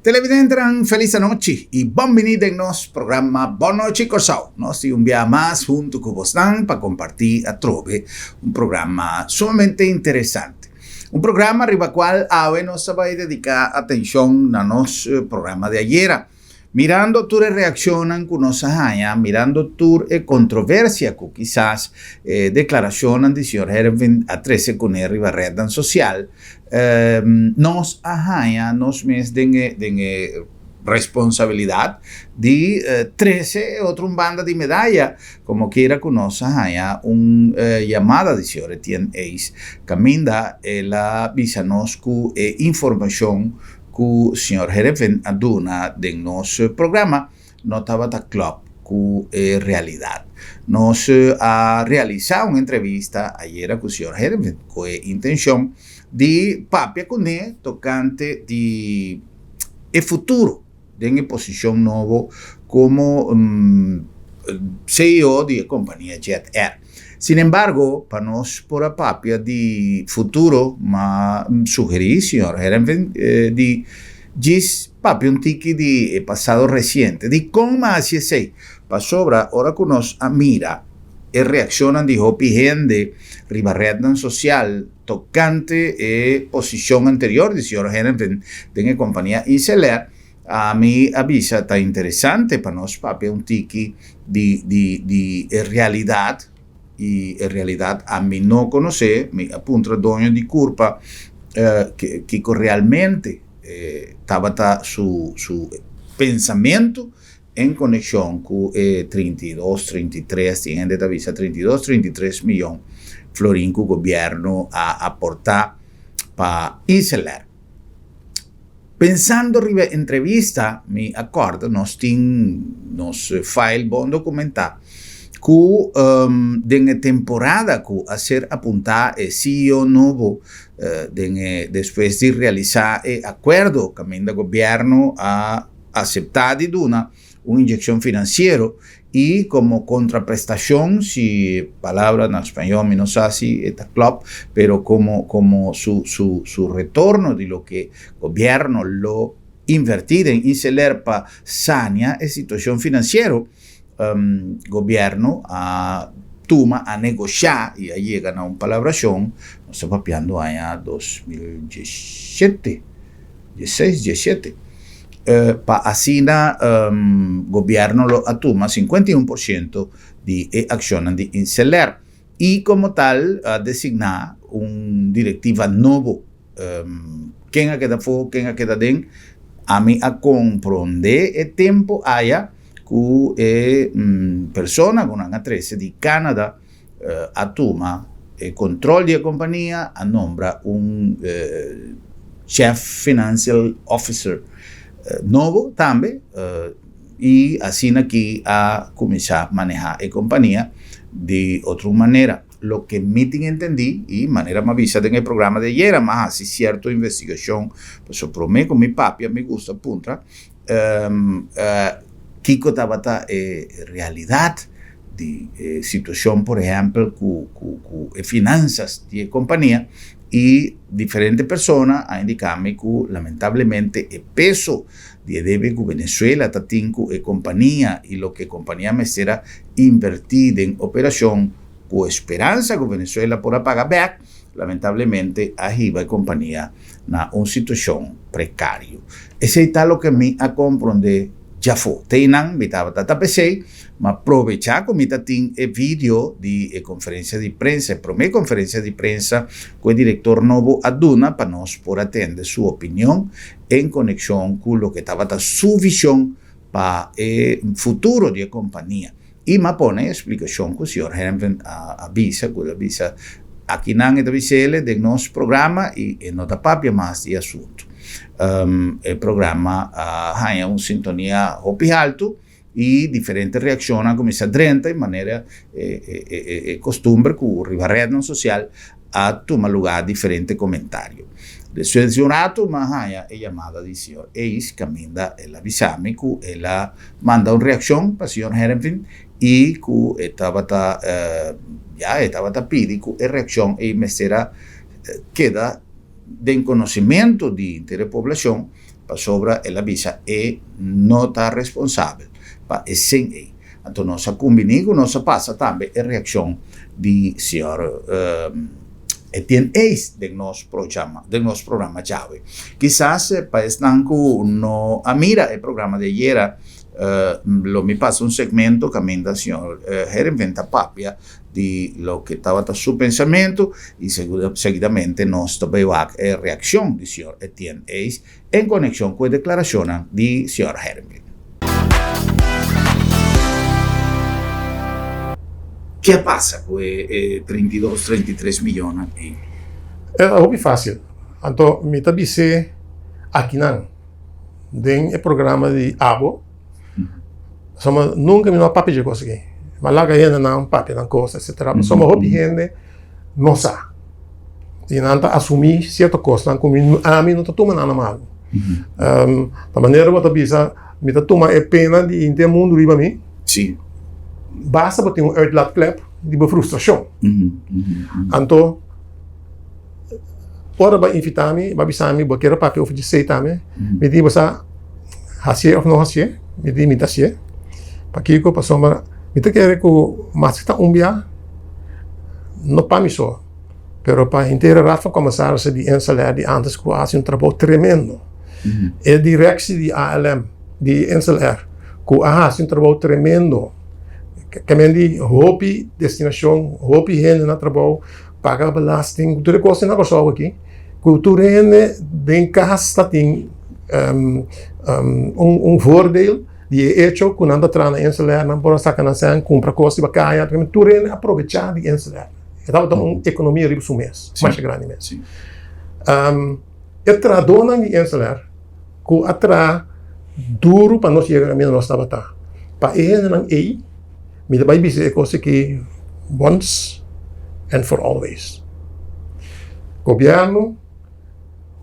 Televidentenan felis anochi y bon bini den nos programa Bon Nochi Corsou. Nos tin un bia mas hunto cu bosnan pa comparti atrobe un programa sumamente interesante. Un programa riba cual awe nos ta bay dedica atencion na nos programa di ayera. Mirando tur e reaccionnan cu nos a haña, mirando tur e controversia cu kisas e declaracionnan di señor Herwin a trece cune riba rednan social, nos a haña nos mes den e den e responsabilidad di trece e otro un banda di medaya, como kiera cu nos a haña un yamada di señor Etienne Eis caminda el a bisa nos cu e informacion ku señor Hereven a duna den nos programa no tabata klòp ku e realidat. Nos a realisá un entrevista ayera ku señor Hereven ku e intenshon di papia kuné tokante di e futuro den e posishon nobo komo CEO di e kompania Jet Air. Sin embargo, pa nos por a papia di futuro, m'a sugerí señor Herenveen di djis papia un tiki di e pasado resiente. Dikon m'a hasi esei? Pasobra ora ku nos a mira e reakshonnan di hopi hende riba retnan sosial tokante e posishon anterior di señor Herenveen den e kompania Inselair, Ami a bisa ta interesante pa nos papia un tiki di di di e realidad y e realidad ami no conoce, mi a puntra doño di curpa kico realmente tabata su su pensamento en conexion cu e 32, 33, tin hende ta bisa 32, 33 miyon florin cu gobierno a aporta pa Inselair. Pensando riba e entrevista, mi a kòrda nos tin nos file bon dokumentá ku den e temporada ku a ser apuntá e CEO nobo den e despues di realisá e akuerdo kaminda gobièrnu a aseptá di duna un inyeccion financiero y como contraprestacion, si palabra na spañol mi no sa si e ta klop, pero como como su su su retorno di loke gobierno lo inverti den Inseler pa sania e situacion financiero, gobierno a tuma a negosha y a yega na un palabracion, nos ta papiando aña 2017. 16, 17, pa asina gobierno lo a tuma 51% di e accionnan di Inseler y como tal a designa un directiva nobo. Ken a keda afo, ken a keda den, ami a compronde e tempo aya cu e persona cu nan a trece di Canada a tuma e control di e compania, a nombra un Chief Financial Officer nobo tambe y asina aki a cuminsa maneha e compania di otro manera. Loke mi tin entendi y manera mi a bisa den e programa di ayera, mi a haci cierto investigacion pasobra prome cu mi papia mi gusta puntra Kiko tabata e realidad di e situacion por ehempel cu cu e finanzas di e compania y diferente persona a indica mi cu lamentablemente e peso di e debe cu Venezuela ta tin cu e compania y loke e compania mester a inverti den operacion cu esperanza cu Venezuela por a paga bek. Lamentablemente a hiba e kompania na un situashon prekario. Esei ta loke mi a komprondé djafó. Te einan mi tabata ta p'esei, m'a probechá ku mi ta tin e video di e konferensia di prensa, e promé konferensia di prensa ku e direktor nobo a duna pa nos por a tende su opinion en konekshon ku loke tabata su vishon pa e futuro di e kompania. I m'a pone e splikashon ku señor Hemven a bisa, ku el a bisa akinan e ta bis'el den nos programa i e no ta papia mas di e asuntu. E programa a haña un sintonia hopi haltu i diferente reakshonnan a kuminsá drenta i manera e kostumber ku riba retnan sosial a tuma lugá diferente komentario. Despues di un ratu m'a haña e yamada di señor Eis kaminda el a bisa mi ku el a manda un reakshon pa señor Herenveen i ku e tabata ya e tabata pidi ku e reakshon ei mester a keda den konosimentu di henter e poblashon. pasobra el a bisa e no ta responsabel pa e sen ei. Anto nos a kumbiní ku nos a pasa tambe e reakshon di señor Etienne Eis den nos programa, den nos programa djawe. Kisas pa esnan ku no a mira e programa di ayera, lo mi pasa un segmento kaminda señor Herenveen ta papia di loke tabata su pensamentu i seguidamente nos ta bai wak e reakshon di señor Etienne Eis en konekshon ku e deklarashonnan di señor Herenveen. Ke a pasa ku e 32, 33 miyonnan ei? E ta hopi fásil. Anto mi ta bis'é akinan den e programa di abo, pasobra nunka mi no a papia dje kos aki. Mi a laga hendenan papia nan kos etcetera, pasobra hopi hende no sa i nan ta asumí sierto kosnan ku mi ami no ta tuma nan na malu. Ta manera bo ta bisa mi ta tuma e pena di henter mundu riba mi. Sí. Basta bo tin un uitlaatklep di bo frustrashon. Anto ora bo a invitá mi, bo a bisa mi bo kier a papia over djesei tambe, mi di bo sa hasié òf no hasié, mi di mi ta hasié. Pakiko? Pasobra mi ta kere ku maske ta un bia, no pa mi so, pero pa henter e Raad van Commissarissen di Insel Air di antes ku a hasi un trabou tremendo. E directie di ALM, di Insel Air, ku a hasi un trabou tremendo, ke men di hopi destinashon, hopi hende na trabou, paga belasting, tur e kos na Kòrsou aki, ku tur hende den kas ta tin un voordeel di e echo ku nan ta traha na Insel Air, nan por a saka nan sèn, kumpra kos riba kaya, tur hende a probechá di Insel Air. E tabata un ekonomia riba su mes, masha grandi mes. E trahadónan di Insel Air ku a traha duru pa nos yega kaminda nos tabata, pa e hendenan ei mi ta bai bisa e kos aki once and for always. Gobièrnu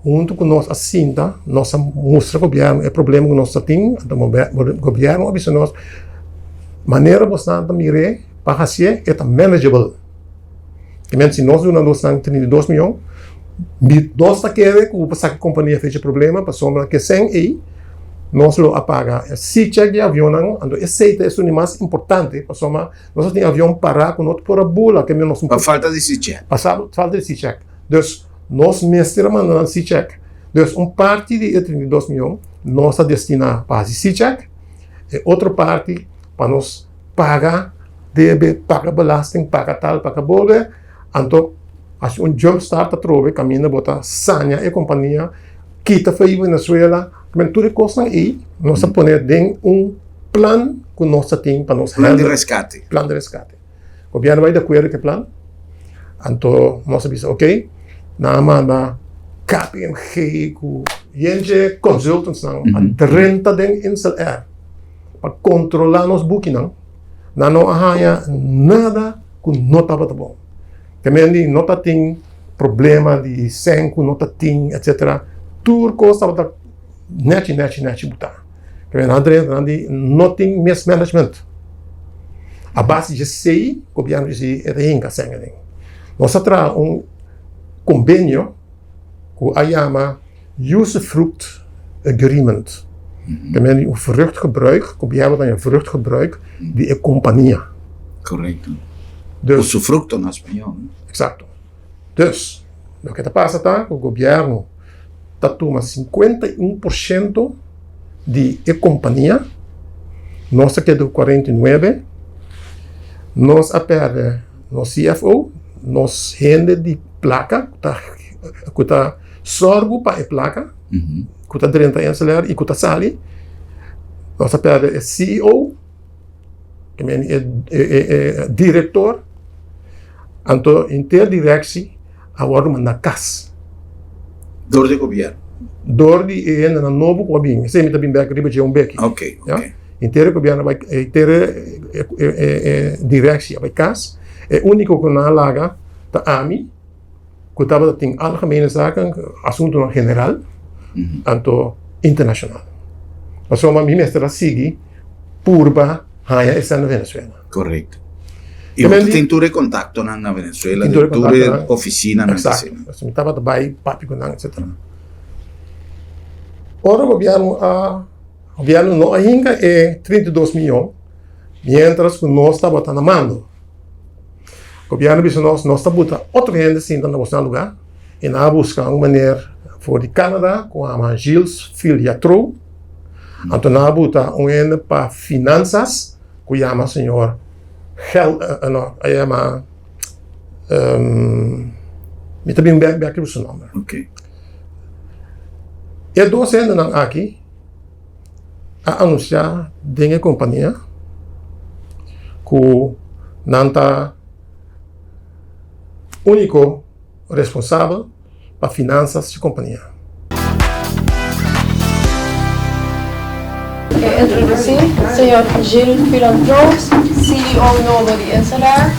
huntu ku nos a sinta, nos a mustra gobièrnu e problema ku nos ta tin, anto gobièrnu a bisa nos manera bosnan ta mir'é pa hasié e ta manageable. Kimen si nos duna nos nan 32 miyon, nos ta kere ku bo saka kompania fecha problema pasobra ke sèn ei nos lo a paga e C-check di avionnan, anto esei ta esun di mas importante pasobra nos a tin avion pará ku no por a bula Pa falta di C-check. Pa falta di C-check. Dus nos mester a manda nan C-check. Dus un parti di e 32 miyon nos a destiná pa hasi C-check, e otro parti pa nos paga debe, paga belasting, paga tal, paga bolbe, anto hasi un jump start atrobe kaminda bo ta saña e kompania, kita for ei Venezuela, men tur e kosnan ei nos a pone den un plan ku nos ta tin pa nos Plan di reskate. Plan di reskate. Gobièrnu bai di akuerdo ku e plan, anto nos a bisa ok, nan a manda KPMG ku yentje consultantsnan a drenta den Insel Air. pa kontrolá nos bukinan, nan no a haña nada ku no tabata bon. Te men di no ta tin problema di sèn ku no ta tin etsetera, tur kos tabata nèchi nèchi nèchi butá. Te men nan drenta nan di no tin mismanagement. A base di esei gobièrnu disi e ta hinka sèn aden. Nos a traha un kombenio ku a yama Usufruct Agreement. Te men di un vruchtgebruik, gobièrnu ta haña vruchtgebruik di e kompania. Korekto. Dus, Usufructo na spañol. Eksakto. Dus, loke ta pasa ta ku gobièrnu ta tuma 51 por shento di e kompania, nos ta keda ku 49, nos a pèrdè nos CFO, nos hende di plaka ku ta ku ta sòrgu pa e plaka ku ta drenta Insel Air i ku ta sali, nos a pèrdè e CEO, e e direktor, anto henter direksi a wòrdu manda kas. Dor di gobièrnu? Dor di e hendenan nobo ku a bini, esei mi ta bin bèk riba dje un beki. Ok, ok. Henter e gobièrnu a bai, henter e direksi a bai kas, e úniko ku nan a laga ta ami. Ku tabata tin algemene zaken, asuntunan general, anto internashonal. Pasobra mi mester a sigui purba haña esnan na Venezuela. Korekto. I bo ta tin tur e kontaktonan na Venezuela, den tur e ofisinanan. Eksakto. Mi tabata bai papia ku nan, etsetera. Ora gobièrnu a gobièrnu no a hinka e 32 miyon miéntras ku nos tabata na mando. Gobièrnu a bisa nos, nos ta buta otro hende sinta na bosnan lugá i nan a buska un meneer for di Canada ku yama Gilles Filiatrault. Anto nan a buta un hende pa finansas ku yama señor Gel, no, a yama, mi ta bin bek bek riba su nomber. E dos hendenan aki a anunsiá den e kompania ku nan ta úniko responsabel pa finansas di kompania. E introdusí señor Gilles Filantroos, CEO nobo di InselAir,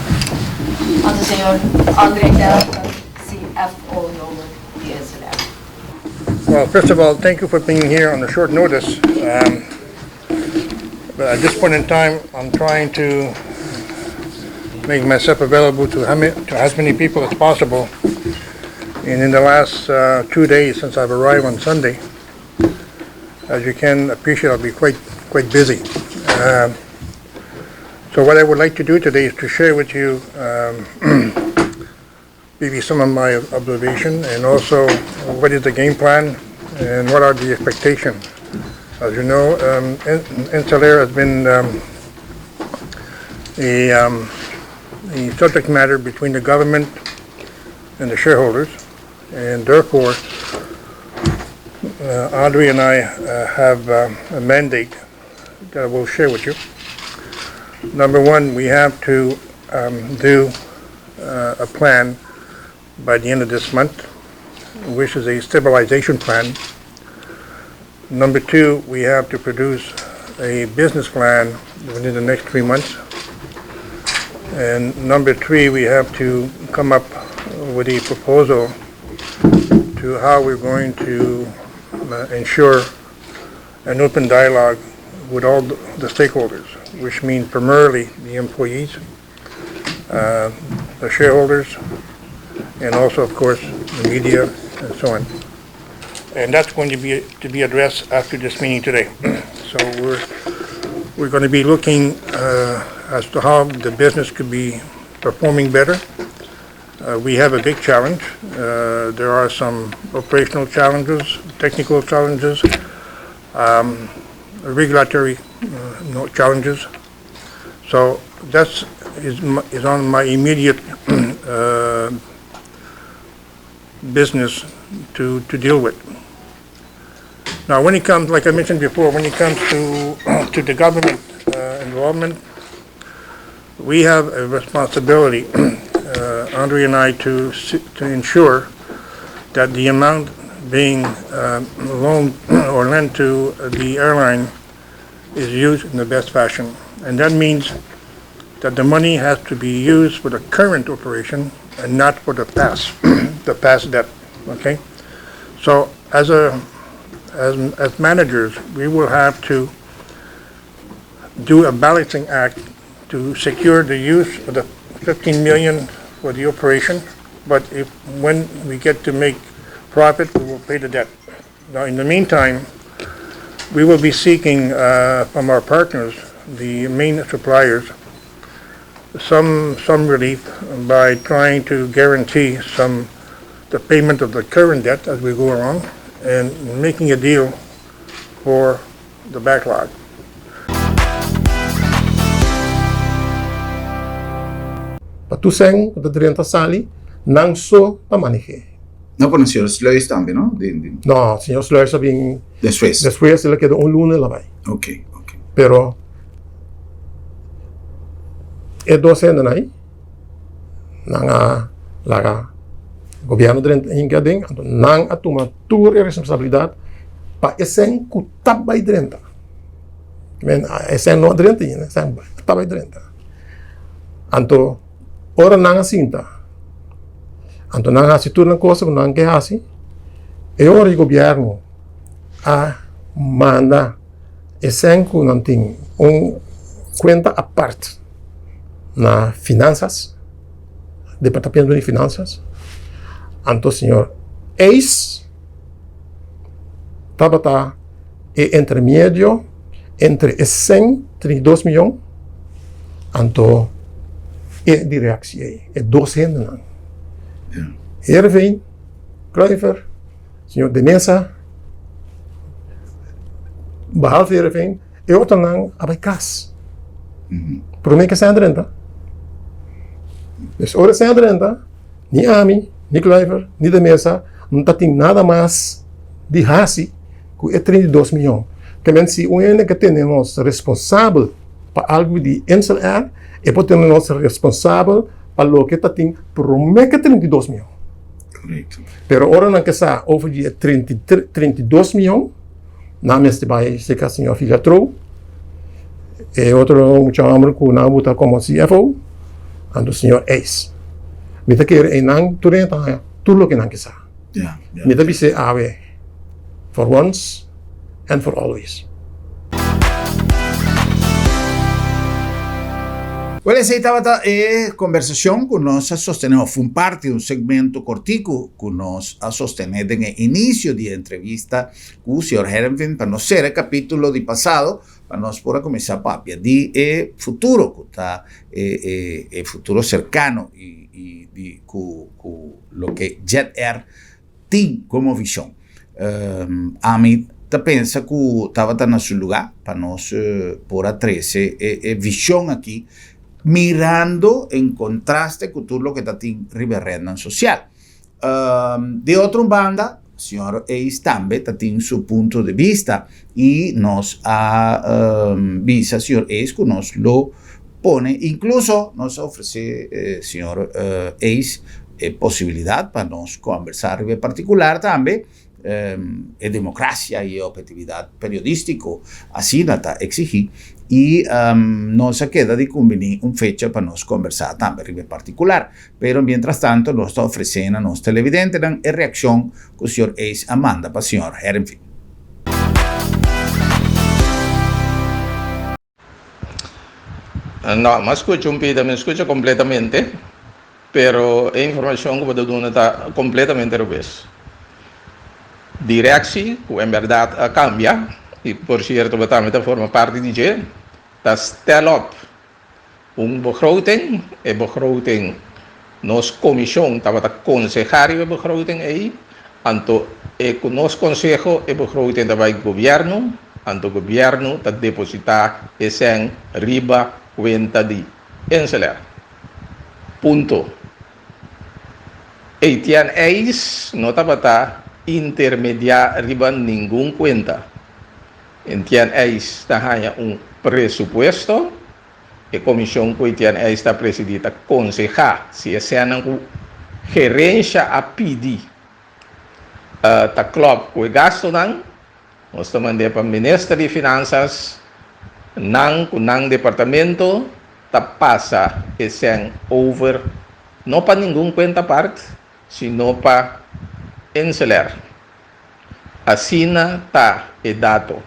anto señor André Delta, CFO nobo di InselAir. Well, first of all, thank you for being here on a short notice. Um, but at this point in time, I'm trying to make myself available to, how many, to as many people as possible. And in the last uh, two days since I've arrived on Sunday, as you can appreciate, I'll be quite quite busy. Um, so what I would like to do today is to share with you um, maybe some of my observation and also what is the game plan and what are the expectations. As you know, um, InselAir has been um, a, um, a subject matter between the government and the shareholders, and therefore, uh, Audrey and I uh, have uh, a mandate that I will share with you. Number one, we have to um, do uh, a plan by the end of this month, which is a stabilization plan. Number two, we have to produce a business plan within the next three months. And number three, we have to come up with a proposal to how we're going to uh, ensure an open dialogue with all the stakeholders, which means primarily the employees, uh, the shareholders, and also, of course, the media and so on. And that's going to be to be addressed after this meeting today. so we're we're going to be looking uh, as to how the business could be performing better. Uh, we have a big challenge. Uh, there are some operational challenges, technical challenges, um, regulatory uh, challenges. So that's is, is on my immediate uh, business to, to deal with. Now, when it comes, like I mentioned before, when it comes to, to the government uh, involvement, we have a responsibility, uh, Andre and I, to, to ensure that the amount being uh, loaned or lent to the airline is used in the best fashion. And that means that the money has to be used for the current operation and not for the past, the past debt, okay? So as a, as, as managers, we will have to do a balancing act to secure the use of the 15 million for the operation, but if, when we get to make profit, we will pay the debt. Now, in the meantime, we will be seeking uh, from our partners, the main suppliers, some, some relief by trying to guarantee some, the payment of the current debt as we go along and making a deal for the backlog. Pa tur sèn ku ta drenta sali, nan so ta maneh'é. No pone señor Sluis tambe, no? No, señor Sluis a bin Despues. Despues el a keda un luna el a bai. Ok, ok. Pero e dos hendenan ei, nan a laga gobierno drenta hinka aden, anto nan a tuma tur e responsabilidad pa e sèn ku ta bai drenta. Men e sèn no a drenta ainda, e sèn ta bai drenta. Anto ora nan a sinta, anto nan a hasi tur nan cosa ku nan ke hasi, e ora e gobierno a manda e sèn ku nan tin un kuenta apart na finansas, departamento di finansas, anto señor Eis. tabata e intermedio entre e 132 mion anto e directie ei, e dos hendenan. Heerenveen, Kluiver, señor De Meza, behalve Heerenveen, e otronan a bai kas. Prome ke sèn drenta. Dus ora sèn drenta, ni ami, ni Kluiver, ni De Meza, no ta tin nada mas di hasi ku e 32 mion. Ke men si un hende ke tene nos responsabel pa algu di Insel Air, e por tene nos responsabel pa loke ta tin prome ke 32 mion. Korekto. Pero ora nan ke sa over di e 32 mion, nan mester bai serka señor Filatrou, e otro mucha homber ku nan a buta komo CFO, anto señor Eis. Mi ta kere einan tur hende ta haña tur loke nan ke sa. Mi ta bis'é awe, for once and for always. Wel esei tabata e kombersashon ku nos a sostené, òf un parti, un segmento kortiku ku nos a sostené den e inisio di e entrevista ku señor Herenveen pa nos sera e kapítulo di pasado pa nos por a kuminsá papia di e futuro ku ta e e futuro serkano i i di ku ku loke Jet Air tin komo vishon. Ami ta pensa ku tabata na su lugá pa nos por a trese e vishon aki mirando en kontraste ku tur loke ta tin riba e rednan sosial. Di otro banda, señor Eis tambe ta tin su punto di bista i nos a bisa señor Eis ku nos lo pone, inkluso nos a ofresé señor Eis e posibilidad pa nos conversa riba e particular tambe e democracia y e objetividad periodistico asina ta exigi y nos a keda di cumbini un fecha pa nos conversa tambe riba e particular. Pero mientras tanto nos ta ofrece na nos televidentenan e reaccion cu señor Eis a manda pa señor Herenveen. No, mi a skucha un pida, mi a skucha kompletamente, pero e informashon ku bo ta duna ta kompletamente robes. Direksi, ku en bèrdat a kambia, i por sierto bo tambe ta forma parti di dje, ta stel op Un begroting, e begroting, nos komishon tabata konsehá riba e begroting ei, anto e ku nos konseho e begroting ta bai gobièrnu, anto gobièrnu ta depositá e sèn riba kuenta di Inselair. Punto. Etienne Eis no tabata intermediá riba ningun kuenta. Etienne Eis ta haña un presupuesto. E komishon ku Etienne Eis ta presidí ta konsehá si e sènnan ku gerensha a pidi ta klòp ku e gastunan. Nos ta mand'é pa Minister di Finansas, nan ku nan departamento ta pasa e sèn over no pa ningun kuenta apart, sino pa Inselair. Asina ta e dato.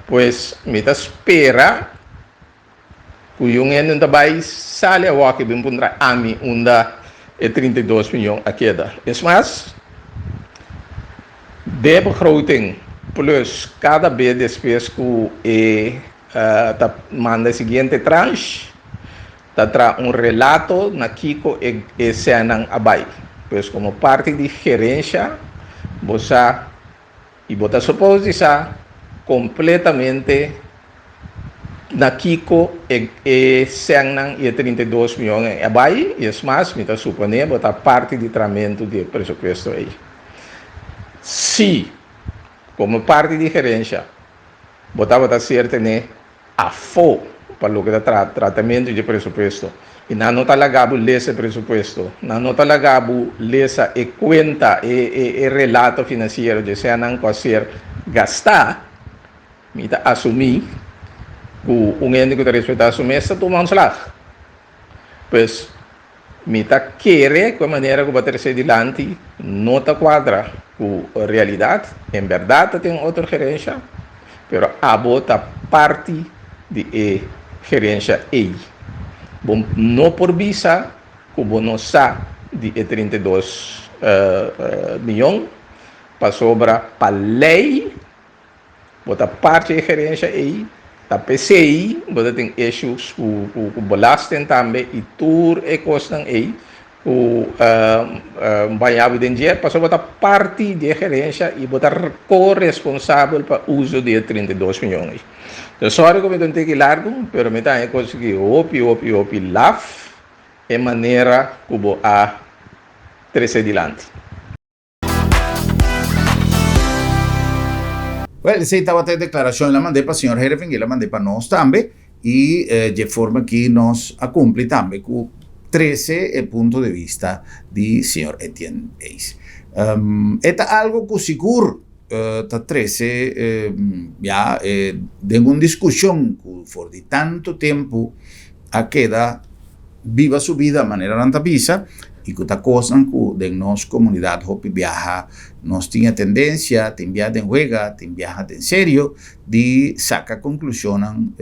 Pues mi ta spera ku yun hende no ta bai sali awor bin puntra ami unda e 32 miyon a keda. Es mas, de begroting plus kada be despues ku e ta manda e siguiente tranche, ta traha un relato na kiko e e sènnan a bai. Pues komo parti di gerensha bo sa i bo ta supos di sa kompletamente na kiko e e sènnan i e 32 mion ei a bai i es mas mi ta suponé bo ta parti di tramentu di e presupuesto ei. Si komo parti di gerensha bo tabata ser tené afó pa loke ta trata tratamentu dje presupuesto i nan no ta laga bo lesa e presupuesto, nan no ta laga bo lesa e kuenta, e e e relato finansiero dje sènnan ku a ser gastá, mi ta asumí ku un hende ku ta respetá su mes ta tuma ontslag. Pues, mi ta kere ku e manera ku bo a trese dilanti no ta kuadra ku realidat. En bèrdat ta tin otro gerensha, pero abo ta parti di e gerensha ei. Bo no por bisa ku bo no sa di e 32 miyon. Pasobra pa lei bo ta parti e gerensha ei, ta p'esei bo ta tin issues ku ku belasting tambe i tur e kosnan ei ku baña bo den dje, pasobra bo ta parti di e gerensha i bo ta ko-responsabel pa uso di e 32 miyon ei. So sorry ku mi ta un tiki largu, pero mi ta haña kos aki hopi hopi hopi laf e manera ku bo a trese dilanti. Well, esei tabata e deklarashon. El a mand'é pa señor Herving i el a mand'é pa nos tambe. I dje forma aki nos a kumpli tambe ku trese e punto de vista di señor Etienne Eis. E ta algo ku sigur ta trese ya den un diskushon ku for di tantu tempu a keda biba su bida manera nan ta bisa y cu ta cosnan cu den nos comunidad hopi biaha nos tin e tendencia, tin biaha den huega, tin biaha den serio, di saca conclusionnan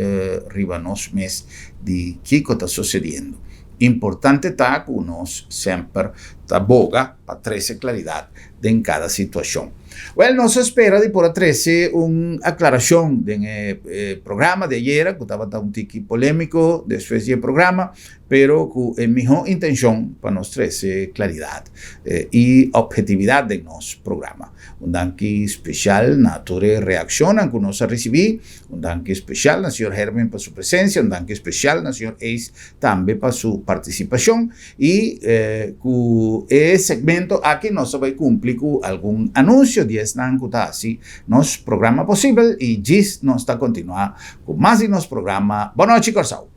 riba nos mes di kico ta sucediendo. Importante ta cu nos semper ta boga pa trece claridad den cada situacion. Wel, nos a spera di por a trece un aclaracion den e programa di ayera, cu tabata un tiki polemico despues di e programa, pero cu e miho intencion pa nos trece claridad y obhetividad den nos programa. Un danki special na tur e reaccionnan cu nos a ricibi, un danki special na señor Herwin pa su presencia, un danki special na señor Ace tambe pa su participacion. I ku e segmento aki nos ta bai kumpli ku algun anunsio di esnan ku ta hasi nos programa posibel i djis nos ta kontinuá ku mas di nos programa Bonochi Kòrsou.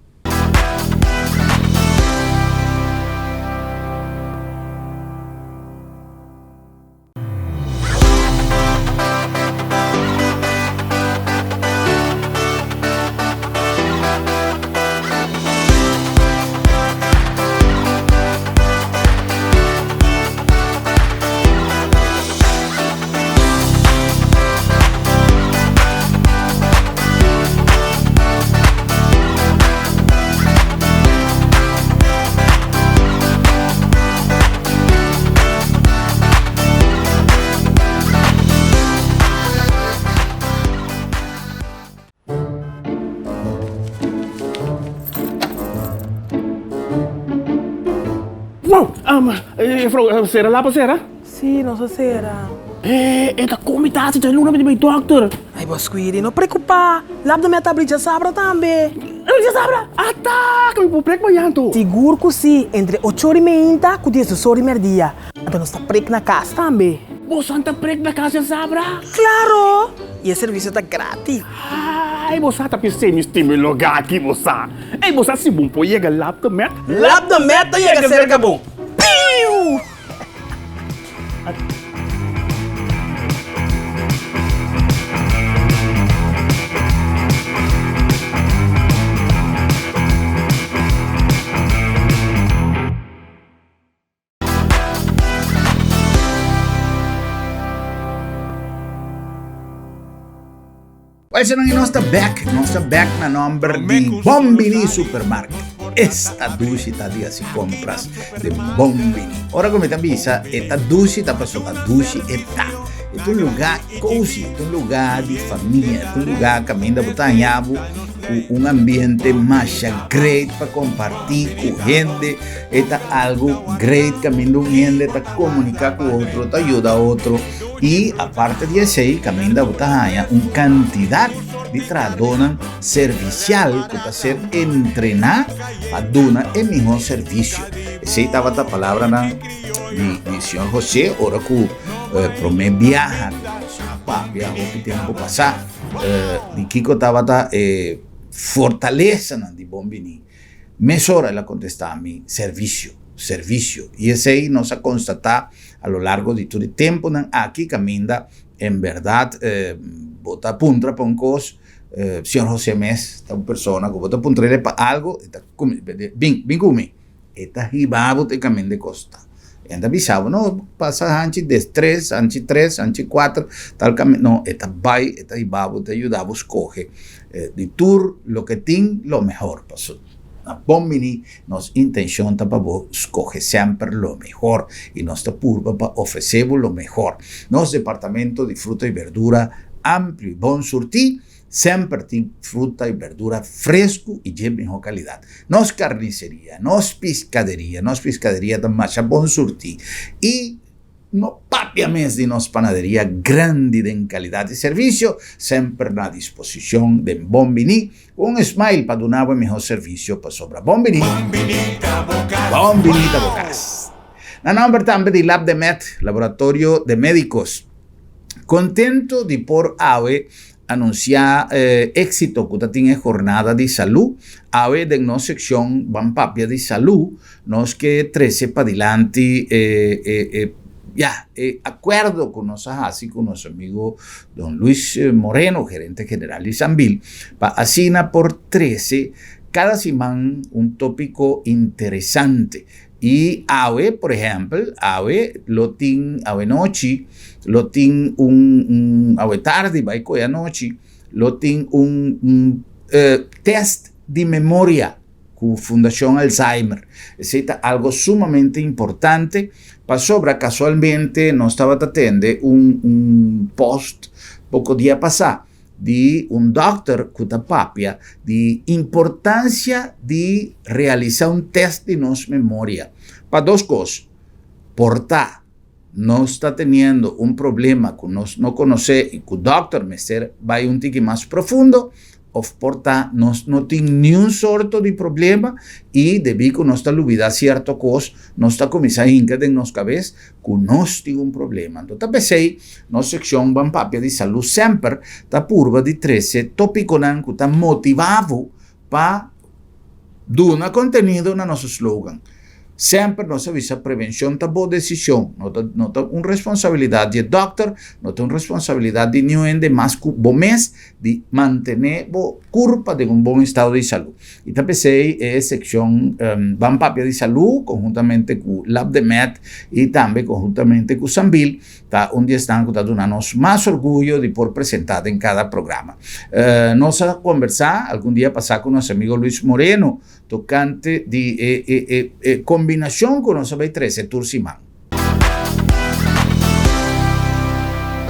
Wow! Um, juffrouw, sera lapa sera? Sí, nos a sera. Eh, e ta komi tasi, ta luna mi di bai dokter. Ay, bo Squidi, no preocupa. Lap de mi a tabli djasabra tambe. Djasabra? Ata! Ka mi por prek mañan to. Sigur ku si, entre ocho ora i meinta ku diesdos ora i merdia. Anto nos ta prek na kas tambe. Bosan ta prek na kas djasabra? Klaro! I e servisio ta gratis. Ay, bo sa ta p'esei mi stima e lugá aki, bo sa. Ey, bo sa si bon por yega Lap de Met? Lap de Met ta yega serka bo. Piu! Esnan y nos ta back, nos ta back na nomber di Bombini Supermarket. Esta dushi ta di hasi compras de Bombini. Ora ku mi ta bisa e ta dushi ta pasobra dushi e ta. E ta un lugar cozy, e ta un lugar di famia, e ta un lugar kaminda bo ta haña bo ku un ambiente masha great pa comparti ku hende. E ta algu great kaminda un hende ta komuniká ku otro, ta yuda otro. I aparte di esei kaminda bo ta haña un kantidat di trahadónan servisial ku ta ser entrená pa duna e mihó servisio. Esei tabata palabranan di di señor José ora ku promé biaha ku nos a papia hopi tempu pasá di kiko tabata e fortalesanan di Bon Biní. Mesora el a kontestá mi, Servisio, servisio. I esei nos a konstatá a lo largo di tur e tempunan aki kaminda en bèrdat bo ta puntra pa un kos, señor José mes ta un persona ku bo ta puntr'el pa algu, e ta bin, bin ku mi. E ta hiba bo te kaminda e kos ta. E ta bisa bo, no, pasa hanchi des tres, hanchi tres, hanchi kuater, tal kaminda. No, e ta bai, e ta hiba bo, e ta yuda bo skohe di tur loke tin lo mehor. Pasobra. Na Bon Biní nos intenshon ta pa bo skohe semper lo mehor i nos ta purba pa ofresé bo lo mehor. Nos departamento di fruta i berdura amplio i bon surtí semper tin fruta i berdura fresku i dje mihó kalidat. Nos karniseria, nos piskaderia, nos piskaderia ta masha bon surtí i No papia mes di nos panaderia grandi den calidad y servicio, semper na disposicion den Bon Bini, cu un smile pa duna bo e miho servicio pasobra Bon Bini, Bon Bini ta bo cas. Na nomber tambe di Lab de Med, Laboratorio de Medicos, contento di por awe Anunsiá e éksito ku ta tin e jornada di salú. Awe den nos sekshon Ban Papia di Salú nos ke trese padilanti e e e ya e akuerdo ku nos a hasi ku nos amigo don Luis Moreno, gerente general di Sambil, pa asina por trese kada siman un tópiko interesante. I awe, por ehèmpel, awe lo tin, awe nochi, lo tin un, un awe tardi bai koe anochi, lo tin un, un tèst di memoria ku Fundashon Alzheimer. Esei ta algo sumamente importante pasobra kasualmente nos tabata tende un, un post poko dia pasá. di un dòkter ku ta papia di importansia di realisá un tèst di nos memoria pa dos kos, por ta nos ta teniendo un problema ku nos no konosé i ku dòkter mester bai un tiki mas profundo, òf por ta nos no tin niun sorto di problema i debí ku nos ta lubidá sierto kos nos ta kuminsá hinka den nos kabes ku nos tin un problema. Anto ta p'esei nos sekshon Ban Papia di Salú semper ta purba di trese tópikonan ku ta motivá bo pa duna kontenido na nos slogan. Semper nos a bisa prevenshon ta bo desishon, no ta no ta un responsabilidat di e dòkter, no ta un responsabilidat di niun hende mas ku bo mes di mantené bo kurpa den un bon estado di salú. I ta p'esei e sekshon Ban Papia di Salú konhuntamente ku Lab de Med i tambe konhuntamente ku Sambil ta un di esnan ku ta duna nos mas orguyo di por presentá den kada programa. Nos a kombersá algun dia pasá ku nos amigo Luis Moreno tokante di e e kombinashon ku nos a bai trese tur siman.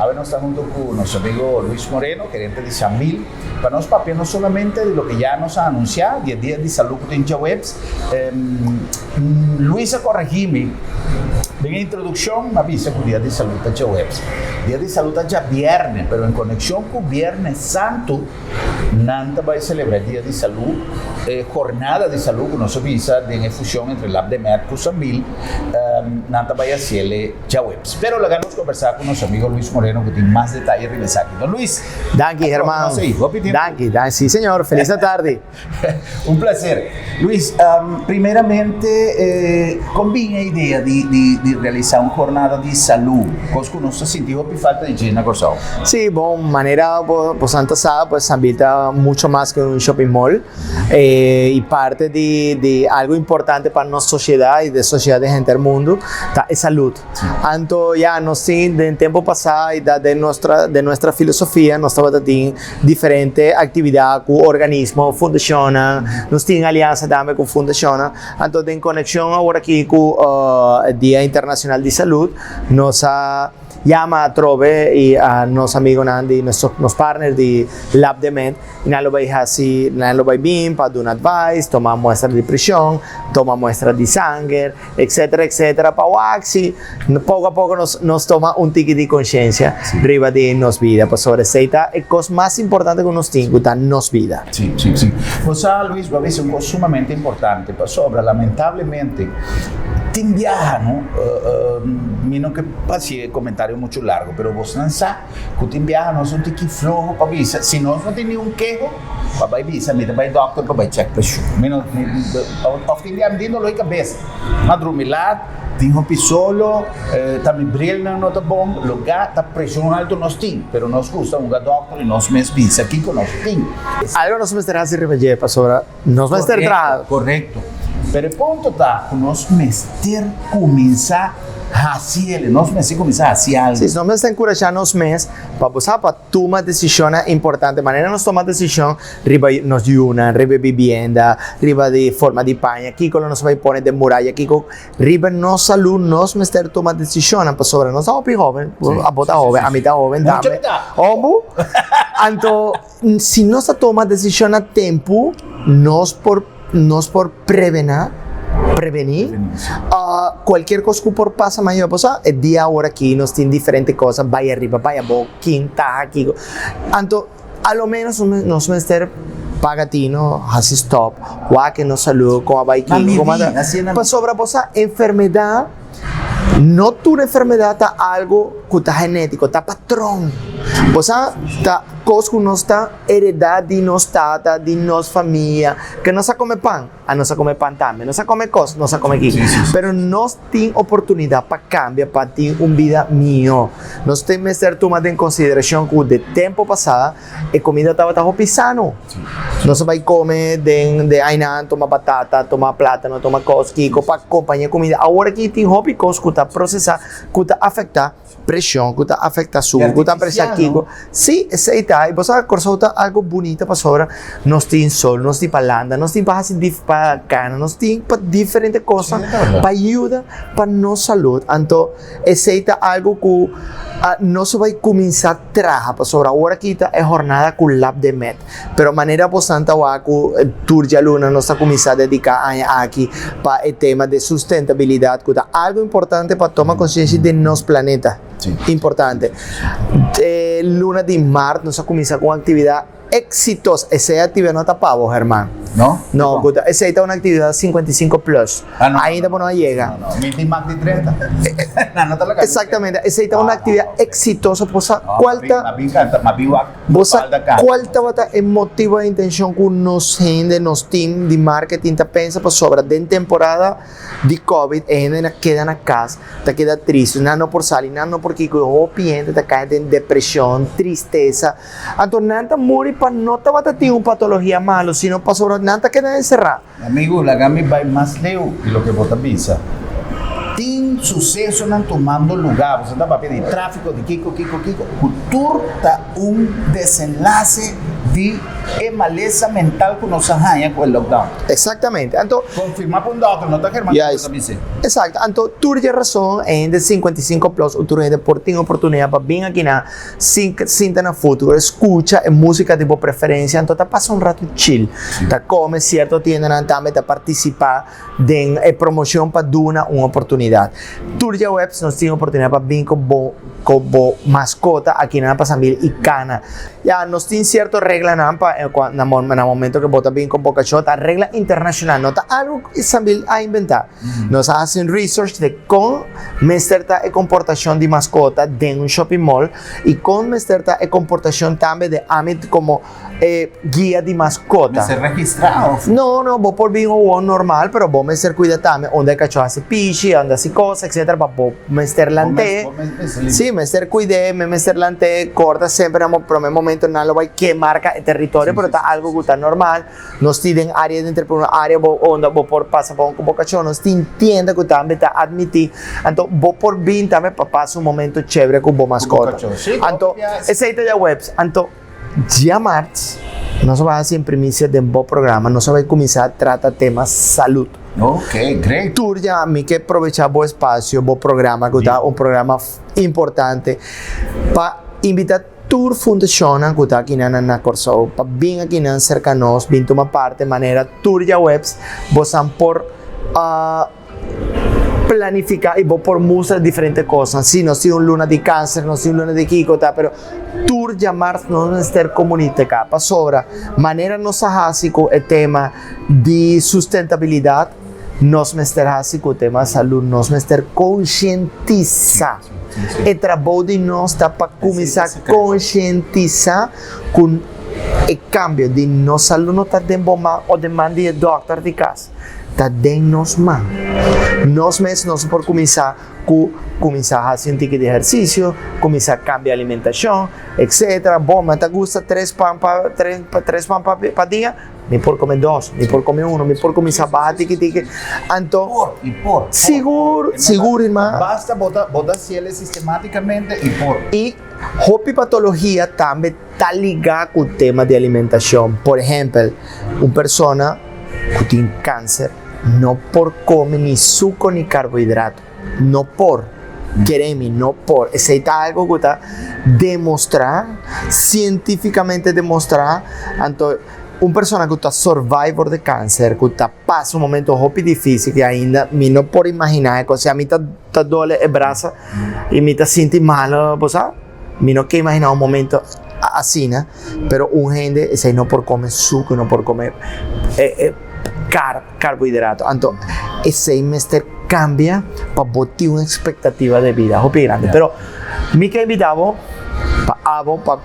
Awe nos ta hunto cu nos amigo Luis Moreno, gerente di Sambil, pa nos papia no solamente di loke ya nos a anuncia, di e dia di salud cu tin djaweps. Luis a corregi mi den e introduccion, mi a bisa cu dia di salud ta djaweps. Dia di salud ta djabierne, pero en conexion cu Biernes Santo, Nan ta bai celebra e dia di salú, e jornada di salú ku nos a bisa den e fusion entre Lab de Med ku Sambil, nan ta bai haciel e djaweps. Pero laga nos conversa ku nos amigo Luis Moreno ku tin mas detaye riba esaki. Don Luis, Danki Herman. Danki, danki. Si señor, feliz atardi. Un placer. Luis, primeramente kon bin e idea di di realisa un jornada di salú? Kos ku nos ta sinti hopi falta di dje na Kòrsou. Sí, bon, manera bo bosan ta sa, pues Sambil ta mucho mas ke un shopping mall i parte di di algo importante pa nos sosiedat i de sosiedat den henter mundu ta e salud. Anto ya nos tin den tempu pasá i ta den nuestra den nuestra filosofia nos tabata tin diferente actividad cu organismo, fundacionnan, nos tin alianza tambe cu fundacionnan, anto den conexion awor aki cu Dia Internacional di Salud nos a yama atrobe y a nos amigonan di nos partner di Lab de Med y nan lo bay haci nan lo bay bin pa duna advice, toma muestra di presion, toma muestra di sanger. Etcetera etcetera pa wak si poco a poco nos nos toma un tiki di conciencia riba di nos bida pasobra esey ta e cos mas importante cu nos tin cu ta nos bida. Si, si, si. Bo sa Luis, bo a bisa un cos sumamente importante pasobra lamentablemente tin biaha no, mi no ke haci e comentario mucho largo pero bosnan sa Ku tin biaha nos un tiki floho pa bisa, si nos no tin niun keho, pa bai bisa mi ta bai dòkter pa bai chèk preshon. Mi no, mi, òf tin biaha mi tin doló di kabes, m'a drumi lat, tin hopi solo, ta mi brilnan no ta bon, lugá ta preshon haltu nos tin, pero nos gusta hunga dòkter i nos mes bisa kiko nos tin. Algo nos mester hasi riba dje pasobra nos mester traha. Korekto, korekto. Pero e punto ta ku nos mester kuminsá. Hasi el, nos mester kuminsá hasi algu. Sí, nos mester enkurashá nos mes pa bo sa pa tuma desishonnan importante. Manera nos tuma desishon riba nos yunan, riba e bibienda, riba di forma di paña, kiko lo nos bai pone den muraya, kiko riba nos salú nos mester tuma desishonnan pasobra nos ta hopi hóben, abo ta hóben, ami ta hóben tambe. Obu? Anto si nos ta tuma desishon na tempu nos por nos por prevená, prevení, cualkier cos cu por pasa mañana. Pasobra e dia awor aki nos tin diferente cosa bay ariba, bay abou, kin ta aki. Anto a lo menos nos mester paga tino, haci stop, wak e nos salud, con a bay kiko, con a ta. Pasobra bo sa enfermedad, no tur enfermedad ta algo cu ta genetico, ta patron. Bo sa ta cos cu nos ta. Heredá di nos tata, di nos famia, ke nos a kome pan, a nos a kome pan tambe, nos a kome kos, nos a kome aki. Pero nos tin oportunidat pa kambia, pa tin un bida mihó. Nos tin mester tuma den konsiderashon ku de tempu pasá e komida tabata hopi sano. Nos a bai kome den de ainan, tuma batata, tuma plátano, tuma kos, kiko pa kompaña e kumida. Awor aki tin hopi kos ku ta prosesá, ku ta afektá. Presion ku ta afecta su ku ta presa kiko. Si, esei ta. I bo sa Kòrsou ta algo bunita pasobra nos tin sol, nos tin pa landa, nos tin pa hasi dif pa kana, nos tin pa diferente kosnan pa yuda pa nos salud. Anto esei ta algo ku nos a bai kuminsá traha pasobra awor aki ta e hornada ku lap den mèt. Pero manera bosan ta wak ku tur djaluna nos ta kuminsá dediká aña aki pa e tema de sustentabilidat ku ta algu importante pa toma konsiensia di nos planeta. Importante. E luna di mart nos a kuminsá ku un aktividat eksitoso. Esei aktividat no ta pa bo, Herman. No? No, ku ta esei ta un aktividat 55 plus. Ainda bo no a yega. No, mi tin mas di 30. Nan no ta laga mi. Exactamente. Esei ta un aktividat eksitoso. Bo sa kual ta. Mi a bin kanta, mi a bin wak. Bo sa cual tabata e motibo e intencion cu nos hende, nos team di marketing ta pensa pasobra den temporada di covid e hende na keda na cas, ta keda tristo, nan no por sali, nan no por kico y hopi hende ta cay den depresion, tristesa. Anto nan ta muri pa no tabata tin un patologia malo sino pasobra nan ta keda encerra. Amigu, laga mi bai mas leu di loke bo ta bisa. Tin susesonan tumando lugá, bo sa ta papia di tráfiko, di kiko, kiko, kiko, ku tur ta un desenlase di e malesa mental ku nos a haña ku e lockdown. Exactamente. Anto. Konfirmá pa un dòkter, no ta Germán ku bo ta bis'é. Exacto. Anto tur dje rason e hende 55 plus o tur hende por tin oportunidat pa bin akinan. Sinta na futuro, skucha e músika di bo preferensia, anto ta pasa un ratu chill. Ta kome sierto tiendanan tambe ta partisipá den e promoshon pa duna un oportunidat. Tur djaweps nos tin oportunidat pa bin ku bo ku bo maskota akinan pa San Miguel i kana. Ya, nos tin sierto reglanan pa na na momento ku bo ta bin ku bo kachó, ta regla internashonal, no ta algu ku San Miguel a inventá. Nos a hasi un research de kon mester ta e komportashon di maskota den un shopping mall i kon mester ta e komportashon tambe de ami komo e guia di maskota. Mester registrá of? No, no, bo por bin gewoon normal, pero bo mester kuida tambe unda e kachó hasi pishi, unda hasi kos, etcetera, pa bo mester lant'é. Sí, mester kuid'é, mi mester lant'é, kòrda semper na promé momento nan lo bai ke marka e teritorio, pero ta algu ku ta normal. Nos tin den área di entrepreneur, área bo unda bo por pasa pa un ku bo kachó. Nos tin tienda ku tambe ta admití. Anto bo por bin tambe pa pasa un momento chévere ku bo maskota. Anto esei ta djaweps. Anto djamarts nos a bai hasi en primisia den bo programa. Nos a bai kuminsá trata tema salud. Ok, great. Tur dja mi ke probechá bo espasio, bo programa ku ta un programa importante pa invitá. Tur fundashonnan ku ta akinan na Kòrsou pa bin akinan serka nos, bin tuma parte manera tur djaweps bosan por planifiká i bo por mustra diferente kosnan. Si nos tin un luna di kanser, nos tin un luna di kiko ta, pero tur djamars nos mester komuniká pasobra manera nos a hasi ku e tema di sustentabilidat, nos mester hasi ku tema salú, nos mester konsientisá. E trabou di nos ta pa kuminsá konsientisá ku e kambio di nos salú no ta den bo man o den man di e dòkter di kas, ta den nos man. Nos mes nos por kuminsá. ku kuminsá hasi un tiki di ehersisio, kuminsá kambia alimentashon, etsetera. Bon, mi ta gusta tres pan pa tres pan pa dia, mi por kome dos, mi por kome uno, mi por kuminsá baha tiki tiki. Anto, Por, i por, por. sigur, sigur irma. Basta bo ta bo ta hasiel sistematicamente i por. I hopi patologia tambe ta ligá ku tema di alimentashon. Por ehèmpel, un persona ku tin kanser no por kome ni suko ni karbohidrato. No por. Kere mi, no por. Esei ta algu ku ta demostrá, sientífikamente demostrá. Anto, un persona ku ta survivor di kanser, ku ta pasa un momento hopi difísil, ku ainda mi no por imaginá e kos. Si ami ta ta dole e brasa i mi ta sinti malo, bo sa? Mi no ke imaginá un momento asina, pero un hende esei no por kome suku, no por kome karbohidrato. Anto esei mester kambia pa bo tin un ekspektativa de bida hopi grandi. Pero mi ke invitá bo pa abo pa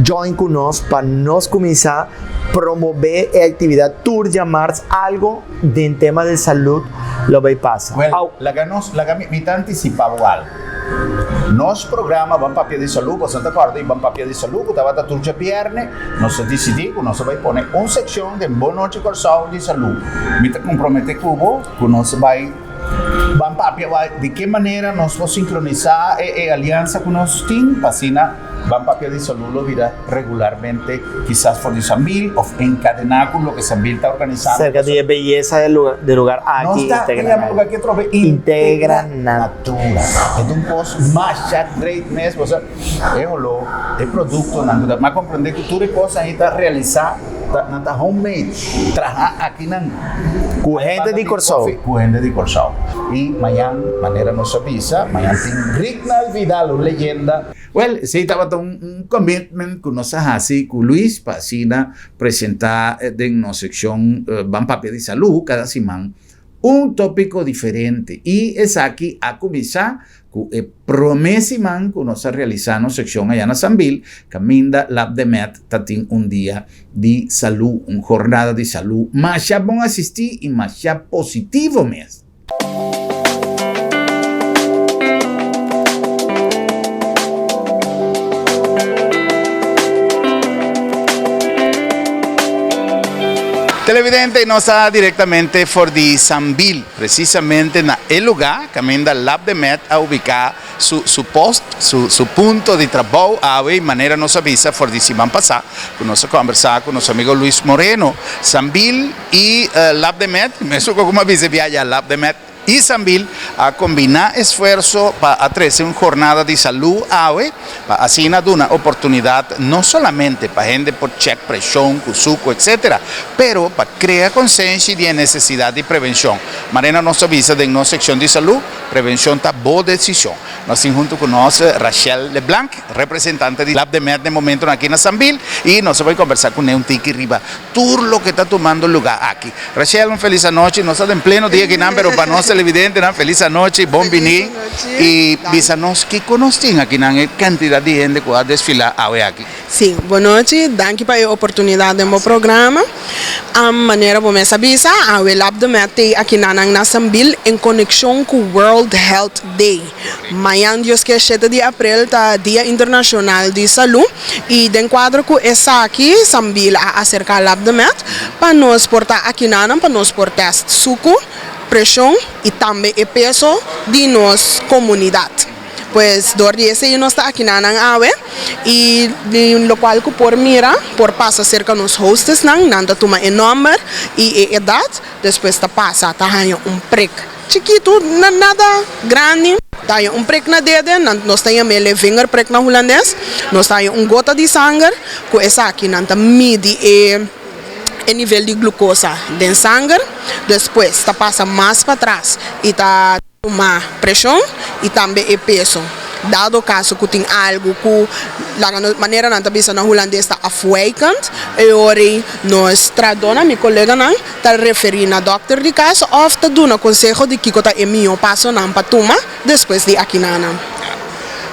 join ku nos pa nos kuminsá promové e aktividat tur djamars algo den tema di salud lo bay pasa. Well, laga nos, laga mi, mi ta antisipá bo algo. Nos programa Ban Papia di Salú, boso ta kòrda di Ban Papia di Salú ku tabata tur djabièrnè, nos a disidí ku nos a bai pone un sekshon den Bon Nochi Kòrsou di Salú. Mi ta komprometé ku bo ku nos a bai Ban Papia wak di ke manera nos por sinkronisá e e aliansa ku nos tin pa asina Ban Papia di Salú lo bira regularmente kisas for di Sambil òf enkadená ku loke Sambil ta organisando. Serka di e beyesa di e lugar aki Nos ta Integra yama lugar aki atrobe Integra Integra Natura. E ta un kos masha great mes pasobra e holó, e produktonan ku ta m'a komprendé ku tur e kosnan ei ta realisá ta nan ta homemade, traha akinan. Ku hende di Kòrsou. Ku hende di Kòrsou. I mañan manera nos a bisa mañan tin Rignald Vidal un leyenda. Well, esei tabata un commitment ku nos a hasi ku Luis pa asina presentá den nos sekshon Ban Papia di Salú kada siman un tópiko diferente. I esaki a kuminsá ku e promé siman ku nos a realisá nos sekshon aya na Sambil, kaminda Lab de Med ta tin un dia di salú, un jornada di salú masha bon asistí i masha positivo mes. Televidente, nos ta directamente for di Sambil, precisamente na e lugar caminda Lab de Med a ubica su su post, su su punto di trabou awe y manera nos a bisa for di siman pasa cu nos a conversa cu nos amigo Luis Moreno, Sambil Y Lab de Med, mesun cu como a bisa bia ya Lab de Med y Sambil a combina esfuerzo pa a trece un jornada di salud awe pa asina duna oportunidad no solamente pa hende por check presion cu suco etc. Pero pa crea consenshi di e necesidad di prevencion. Manera nos ta bisa den nos seccion di salud, prevencion ta bo decision. Nos tin hunto cu nos Rachel Leblanc, representante di Lab de Med den momentonan aki na Sambil y nos a bay conversa cune un tiki riba Tur loke ta tumando luga aki. Rachel, un felis anochi. Nos ta den pleno dia akinan, pero pa nos televidentenan, felis anochi, bon bini. I bisa nos kiko nos tin akinan, e kantidat di hende ku a desfilá awe aki. Sí, bon nochi. Danki pa e oportunidat den bo programa. Manera bo mes a bisa, awe Lab de Med t'ei akinanan na Sambil en konekshon ku World Health Day. Mañan Dios ke shete di aprel ta Dia Internashonal di Salú i den kuadro ku esaki Sambil a aserká Labdemed pa nos por ta akinanan pa nos por tèst suku, preshon i tambe e peso di nos komunidat. Pues dor di esei nos ta akinanan awe i di lokual ku por mira por pasa serka nos hostessnan, nan ta tuma e nòmber i e edat despues ta pasa ta haña un prek. Chikitu, na nada grandi. Ta haña un prek na dede, nan nos ta yam'é le vingerprek na hulandes. Nos ta haña un gota di sanger, ku esaki nan ta midi e e nivel di glukosa den sanger. Despues ta pasa mas patras i ta tuma preshon i tambe e peso. Dado kaso ku tin algu ku laga nos manera nan ta bisa na hulandes ta afwijkend, e ora ei nos tradónan, mi koleganan, ta referí na dòkter di kas òf ta duna konseho di kiko ta e mihó pasonan pa tuma despues di akinanan.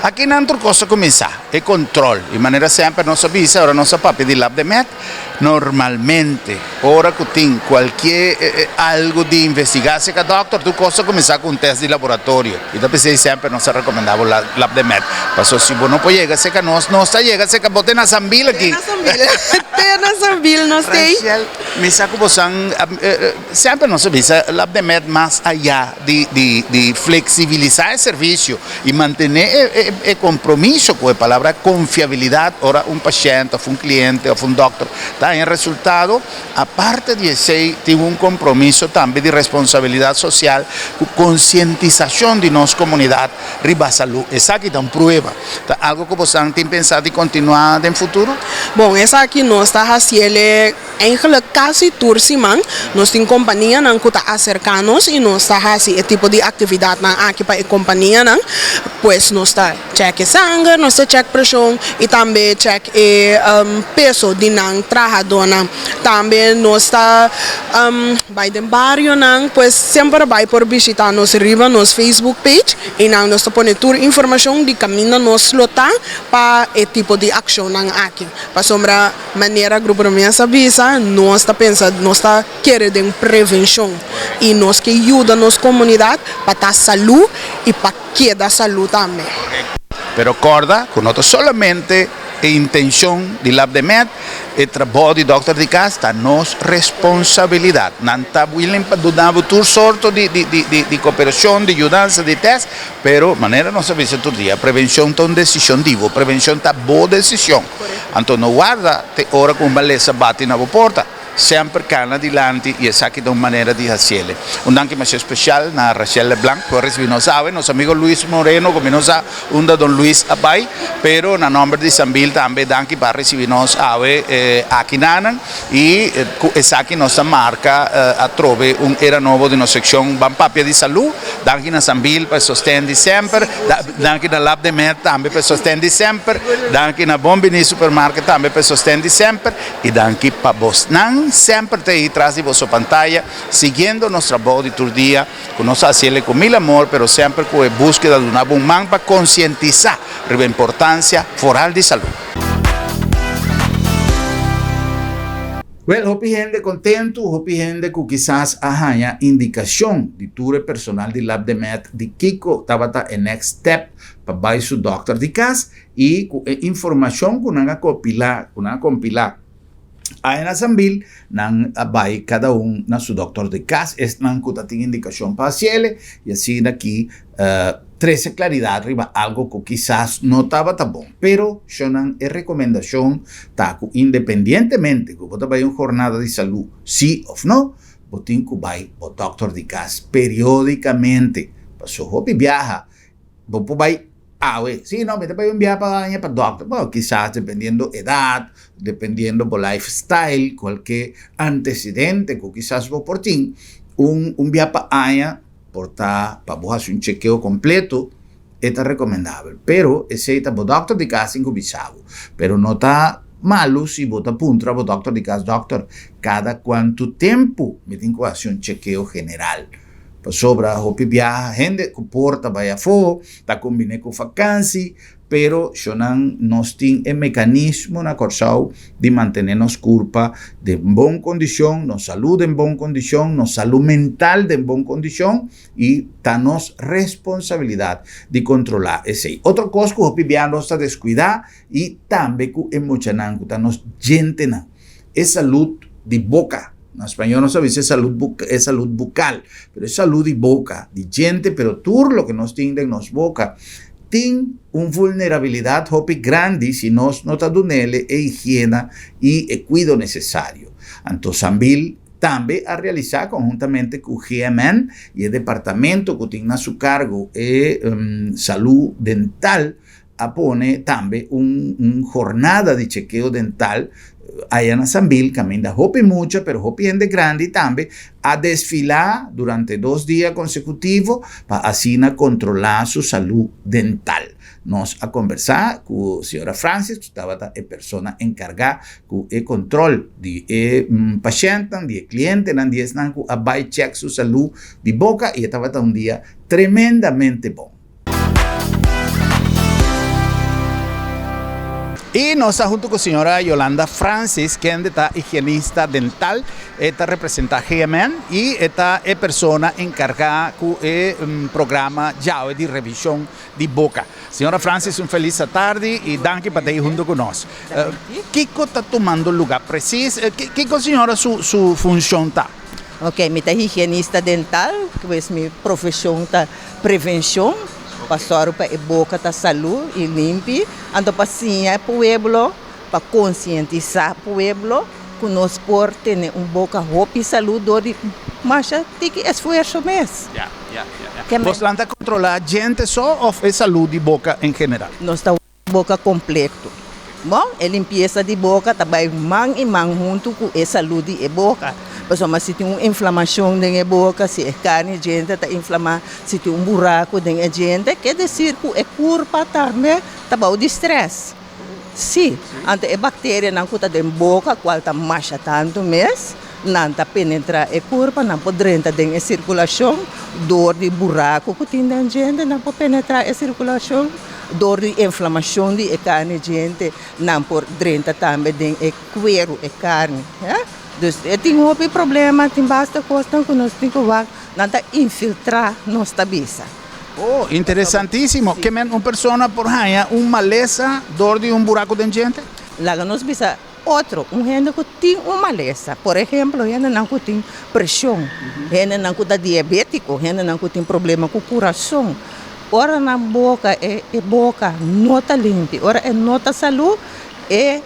Akinan tur kos a kuminsá, e kontrol. I manera semper nos a bisa ora nos a papia di Lab de Med, normalmente ora ku tin kualkie algu di investigá serka dòkter, tur kos a kuminsá ku un tèst di laboratorio. I ta p'esei semper nos a rekomendá bo Lab de Med. Pasobra si bo no por yega serka nos, nos ta yega serka bo te na Sambil aki. Te na Sambil, te na Sambil nos t'ei. Rachel, mi sa ku bosan semper nos a bisa Lab de Med mas ayá di di di fleksibilisá e servisio i mantené e e e kompromiso ku e palabra konfiabilidat ora un pashènt òf un kliente òf un dòkter ta haña resultado. Aparte di esei tin un kompromiso tambe di responsabilidat sosial ku konsientisashon di nos komunidat riba salú. Esaki ta un prueba. Ta algu ku bosan tin pensá di kontinuá den futuro? Bon, esaki nos ta hasiel Eigenlijk kasi tur siman nos tin kompanianan ku ta aserká nos i nos ta hasi e tipo di aktividatnan aki pa e kompanianan. Pues nos ta chèk e sanger, nos ta chèk preshon i tambe chèk e peso di nan trahadónan. Tambe nos ta bai den barionan, pues semper bai por bishitá nos riba nos Facebook page i nan nos ta pone tur informashon di kaminda nos lo ta pa e tipo di akshonnan aki. Pasobra manera Grupo Romeas a bisa, nos ta pensa, nos ta kere den prevenshon i nos ke yuda nos komunidat pa ta salú i pa keda salú tambe. Pero kòrda ku no ta solamente e intenshon di Lab de Med, e trabou di dòkter di kas ta nos responsabilidat. Nan ta willing pa duna bo tur sorto di di koperashon, di yudansa, di tèst, Pero, manera nos a bisa tur dia, prevencion ta un decision di bo. Prevencion ta bo decision. Anto no warda te ora cu un malesa bati na bo porta. Semper cana dilanti y esaki ta un manera di haciele. Un danki masha special na Rachel Leblanc cu a ricibi nos awe, nos amigo Luis Moreno cu mi no sa unda don Luis a bay, pero na nomber di Sambil tambe danki pa ricibi nos awe aki nanan. I ku esaki nos ta marka atrobe un era nobo di nos sekshon Ban Papia di Salú. Danki na Sambil pa e sosten di semper. Danki na Lab de Med tambe pa e sosten di semper. Danki na Bon Bini Supermarket tambe pa e sosten di semper. I danki pa bosnan semper ta ei tras di boso pantaya siguiendo nos trabou di tur dia ku nos ta hasiel ku mil amor pero semper ku e búskeda duna bo un man pa konsientisá riba importansia foral di salú. Wel, hopi hende kontentu, hopi hende ku kisas a haña indikashon di tur e personal di Lab de Med di kiko tabata e next step pa bai su dòkter di kas i ku e informashon ku nan a kopilá, ku nan a kompilá aya na Sambil, nan a bai kada un na su dòkter di kas, esnan ku ta tin indikashon pa hasiel i asina ki Trese klaridat riba algo ku kisas no tabata bon, pero shonnan e rekomendashon ta ku independientemente ku bo ta bai un jornada di salú si òf no, bo tin ku bai bo dòkter di kas periódikamente. Paso hopi biaha bo por bai awe, si no mi ta bai un biaha pa aña pa dòkter, bo kisas dependiendo edat, dependiendo bo lifestyle, kualke antesedente ku kisas bo por tin, un un biaha pa aña. Por ta pa bo hasi un chekeo kompleto e ta rekomendabel, pero esei ta bo dòkter di kas tin ku bisa bo. Pero no ta malu si bo ta puntra bo dòkter di kas, Dòkter, kada kuantu tempu mi tin ku hasi un chekeo general? Pasobra hopi biaha hende ku por ta bai afó, ta kombiné ku fakansi, Pero shonan nos tin e mekanismo na Kòrsou di mantené nos kurpa den bon kondishon, nos salú den bon kondishon, nos salú mental den bon kondishon i ta nos responsabilidat di kontrolá esei. Otro kos ku hopi bia nos ta deskuidá i tambe ku e muchanan ku ta nos djentenan, e salud di boka. Na spañol nos ta bisa e salud e salud bukal, pero e salud di boka, di djente, pero tur loke nos tin den nos boka tin un vulnerabilidad hopi grandi si nos no ta dunele e higiena y e cuido necesario. Anto Sambil tambe a realisa conhuntamente cu GMN y e departamento cu tin na su cargo e salud dental a pone tambe un un jornada di chekeo dental aya na Sambil caminda hopi mucha pero hopi hende grandi tambe a desfila durante dos dia consecutivo pa asina controla su salud dental. Nos a conversa cu señora Francis cu tabata e persona encarga cu e control di e pashentnan, di e clientenan, di esnan cu a bay check su salud di boca y e tabata un dia tremendamente bon. I nos ta huntu ku señora Yolanda Francis, kende ta higienista dental, e ta representá GMN i e ta e persona enkargá ku e programa djawe di revishon di boka. Señora Francis un felis atardi i danki pa ta ei huntu ku nos. Kiko ta tumando lugá presis? Kiko señora su su funshon ta? Ok, mi ta higienista dental, pues mi profeshon ta prevenshon. Pa sòru pa e boka ta salú i limpi, anto pa siña e pueblo, pa konsientisá pueblo ku nos por tene un boka hopi salú dor di masha tiki esfuerso mes. Ya, ya, ya. Bosnan ta kontrolá djente so òf e salú di boka en general? Nos ta Boka kompleto. Bon, e limpiesa di boka ta bai man i man huntu ku e salú di e boka. Pasobra si tin un inflamashon den e boka, si e karni djente ta inflamá, si tin un buraku den e djente, ke desir ku e kurpa tambe ta bou di strès. Sí, anto e bakterianan ku ta den boka, kual ta masha tantu mes, nan ta penetrá e kurpa, nan por drenta den e sirkulashon dor di buraku ku tin den djente, nan por penetrá e sirkulashon dor di inflamashon di e karni djente, nan por drenta tambe den e kueru, e karni. Dus e tin hopi problema, tin basta kosnan ku nos tin ku wak, nan ta infiltrá nos ta bisa. Oh, interesantísimo. Ke men un persona por haña un malesa dor di un buraku den djente? Laga nos bisa Otro, un hende ku tin un malesa, por ehemplo hendenan ku tin preshon, hendenan ku ta diabétiko, hendenan ku tin problema ku kurason, ora nan boka e e boka no ta limpi, ora e no ta salú, e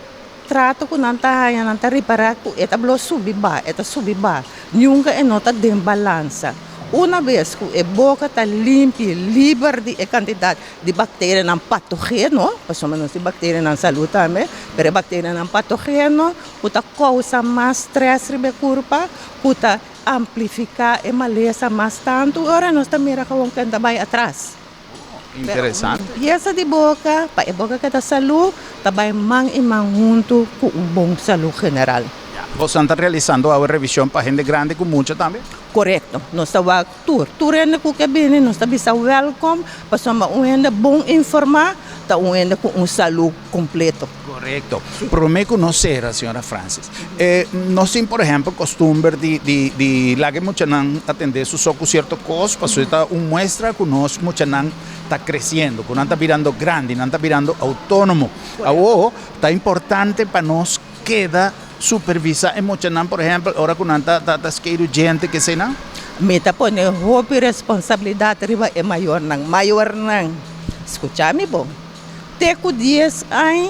trato ku nan ta haña nan ta ripará ku e ta blo subi ba, e ta subi ba, nunka e no ta den balansa. Una bes ku e boka ta limpi, liber di e kantidat di bakterianan patogeno, pasobra nos tin bakterianan salú tambe, pero e bakterianan patogeno ku ta kousa mas strès riba e kurpa, ku ta amplifiká e malesa mas tantu, ora nos ta mira kawon ken ta bai atras. Interesante. Limpiesa di boka, pa e boka keda salú, ta bai man i man huntu ku un bon salú general. Bosan ta realisando awe revishon pa hende grandi ku mucha tambe? Korekto. Nos ta wak Tur, tur hende ku ke bini nos ta bisa wèlkom pasobra un hende bon informá ta un hende ku un salú kompleto. Korekto. Promé ku nos sera, señora Francis, nos tin por ehèmpel kostumber di di di laga e muchanan atendé su so ku sierto kos pasobra ta un muestra ku nos muchanan ta kresiendo, ku nan ta birando grandi, nan ta birando outónomo. Awor ta importante pa nos keda Supervisa e muchanan, por ehempel, ora ku nan ta ta skeiru djente, keseinan? Mi ta pone hopi responsabilidat riba e mayornan. Mayornan, skucha mi bon. Te ku dies aña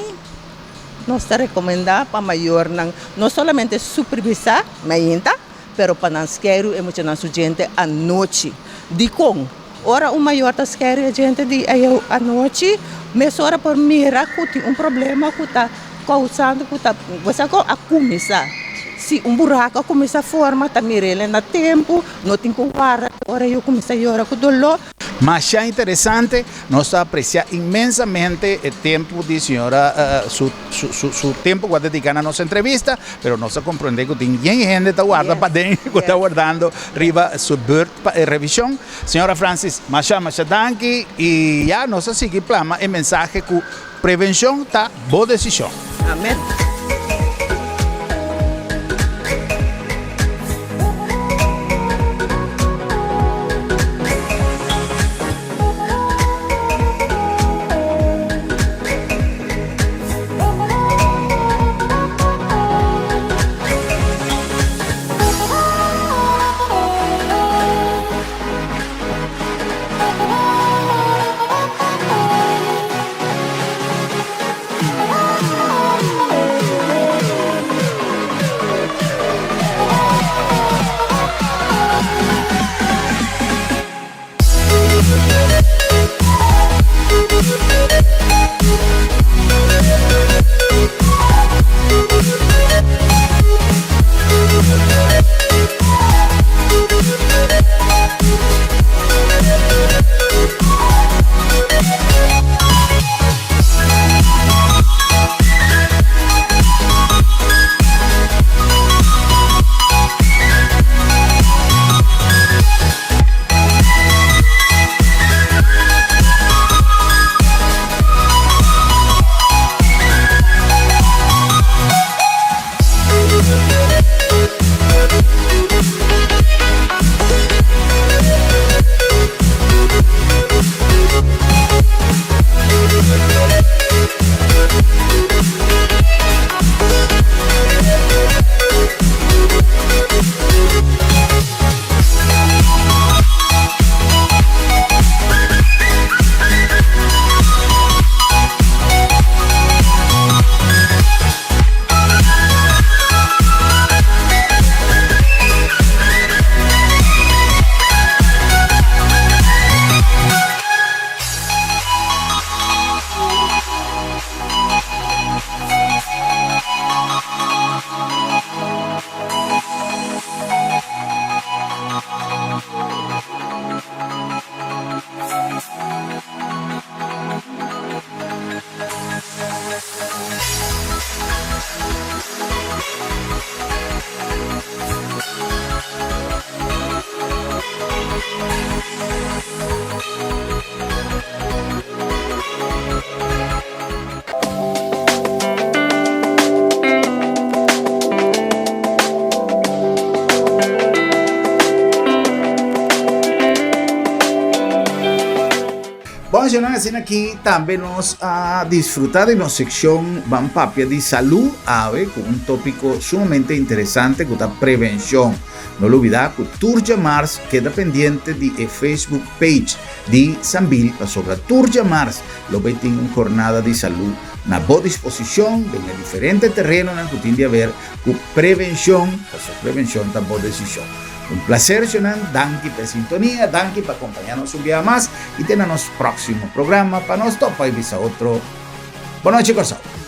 nos ta rekomendá pa mayornan no solamente supervisá mainta, pero pa nan skeiru e muchanan su djente anochi. Dikon? Ora un mayor ta skeiru e djente di anochi, mesora por mira ku tin un problema ku ta kousando ku ta, bo sa kon a kuminsá. Si un buraku a kuminsá forma, ta mir'el na tempu, no tin ku warda te ora yu kuminsá yora ku doló. Masha interesante, nos ta aprecia inmensamente e tempo di señora su su su tempo cu a dedica na nos entrevista, pero nos ta comprende cu tin yen hende ta warda paden cu ta wardando riba su beurt pa e revision. Señora Francis, masha masha danki y ya nos ta sigui plama e mensahe cu prevencion ta bo decision. Amen. Bon, señornan, asina aki tambe nos a disfruta di nos seccion Ban Papia di Salud awe cu un topico sumamente interesante cu ta prevencion. No lubida cu tur djamars keda pendiente di e Facebook page di Sambil pasobra tur djamars lo bay tin un jornada di salud na bo disposicion den e diferente terenonan cu tin di haber cu prevencion pasobra prevencion ta bo decision. Un placer shonan, danki pa e sintonia, danki pa acompaña nos un biaha mas y te na nos proximo programa pa nos topa y bisa otro. Bonochi Corsou.